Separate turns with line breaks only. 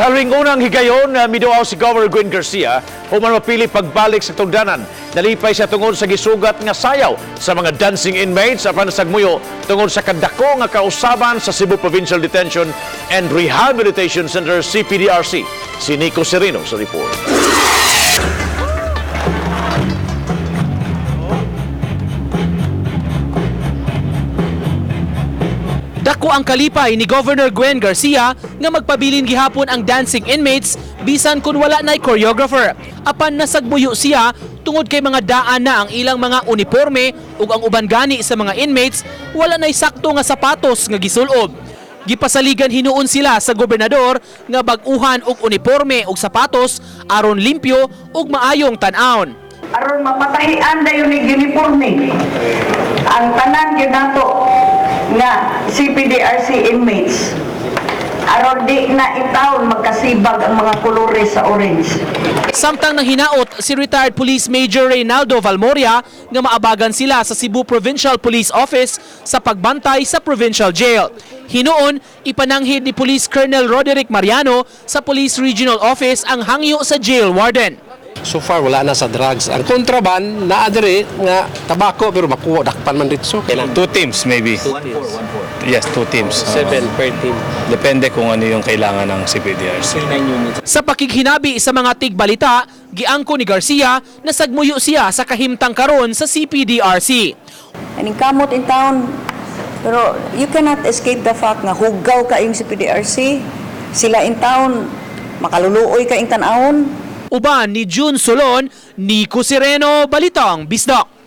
Sa unang higayon, miduaw si Governor Gwen Garcia human mapili pagbalik sa tugdanan. Nalipay siya tungod sa gisugat nga sayaw sa mga dancing inmates apan nasagmuyo tungod sa kadako nga kausaban sa Cebu Provincial Detention and Rehabilitation Center, CPDRC. Si Nico Sereno sa report.
Dako ang kalipay ni Governor Gwen Garcia nga magpabilin gihapon ang dancing inmates bisan kun wala nay choreographer. Apan nasagbuyo siya tungod kay mga daan na ang ilang mga uniforme ug ang uban gani sa mga inmates wala nay sakto nga sapatos nga gisulob. Gipasaligan hinuon sila sa gobernador nga bag-uhan og uniforme ug sapatos aron limpyo ug maayong tan-awon.
Aron mapatahian dayon ni uniforme ang tanan gyud nato nga CPDRC inmates aron di na intawon magkasibag ang mga kolores sa orange.
Samtang nanghinawot si retired Police Major Reynaldo Valmoria nga maabagan sila sa Cebu Provincial Police Office sa pagbantay sa provincial jail. Hinuon, ipananghid ni Police Colonel Roderick Mariano sa Police Regional Office ang hangyo sa jail warden.
So far wala na sa drugs. Ang contraband naa diri nga tabako pero makuha dakpan man dito. Kailan?
Two teams maybe. Yes, two teams.
Seven per team.
Depende kung ano yung kailangan ng CPDRC.
Sa pakighinabi sa mga tigbalita, giangko ni Garcia na sagmuyo siya sa kahimtang karon sa CPDRC.
Aning kamot in town. Pero you cannot escape the fact nga hugaw kaayong CPDRC. Sila in town, makaluluoy kaayong tan-awon.
Uban ni June Solon, Nico Sereno, Balitang Bisdak.